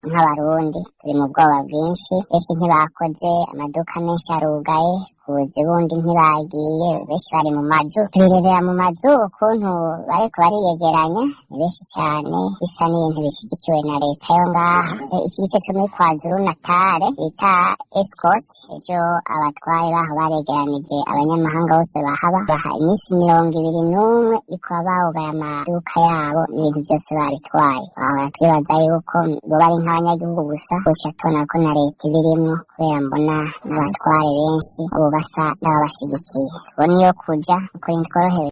Nk'Abarundi turi mu bwoba bwinshi. Benshi ntibakoze, amaduka menshi arugaye, kubuzi bundi ntibagiye, benshi bari mu mazu. Tubirebera mu mazu ukuntu bariko bariyegeranya, ni benshi cane, bisa n'ibintu bishigikiwe na leta yo ngaha. Iki gice co muri Kwazulu Natal bita Escort, ejo abatware baho baregeranije abanyamahanga bose bahaba, baha iminsi 21 ikuba bawugaye amaduka yabo n'ibintu byose babitwaye. Bahora twibaza yuko bo bari nk'abanyagihugu gusa, gusa tubona ko na leta ibirimwo, kubera mbona n'abatware benshi ubu basa n'ababashigikiye. Tubona iyo kuja ukuri ntitworohewe.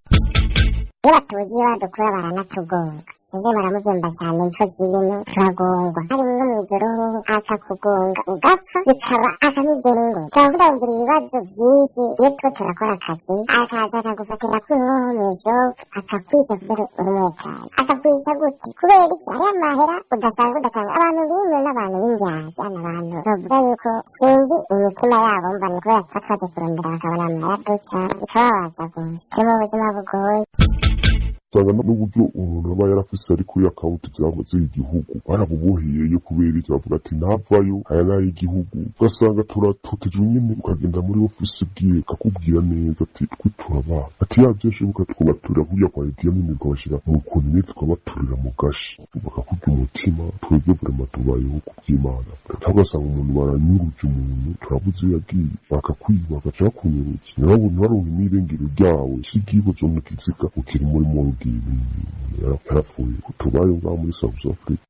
Iyo batuzi iyo badukura baranatugonga, sinzi, baramubyumva cyane. Impfu z'ibintu turagongwa, harimwo mw'ijoro akakugonga ugapfa, bikaba akamijoro. Turakunda kugira ibibazo byinshi iyo two turakora akazi, akaza akagufatira kw'inkoho mw'ijoro, akakwica kubera uri umwekazi. Akakwica gute? Kubera iki? Hariyo amahera udasanzwe udatanga. Abantu bimwe n'abantu b'indyarya, n'abantu bavuga yuko sinzi imitima yabo, mba ni kubera tuba twaje kurondera bakabona amahera duca, bikababaza rwose. Turi mu buzima bugoye. Usanga n'uburyo umuntu aba yarafise ari kuri account z'igihugu barabuboheyeyo. Kubera iki? Bavuga ati ntavayo, aya ni ay'igihugu. Ugasanga turatotejwe nyene. Ukagenda muri ofisi bwiwe, akakubwira neza ati twe turabana, ati ya vyashoboka twubaturira kurya kwa Idi Amin, tukabashira mu koni, tukabaturira mu gashi, bakakurya umutima. Twebwe vraiment tubayeho kubw'Imana. Ugasanga umuntu baranyuruje, umuntu turabuze iyo yagiye, bakakwiba, bagaca bakunyuruza, ntibaronke n'irengero ryawe. Sigibo zo mu kiziga ukiri muri morgue, yarapfuye. Tubayeho ngaho muri South Africa.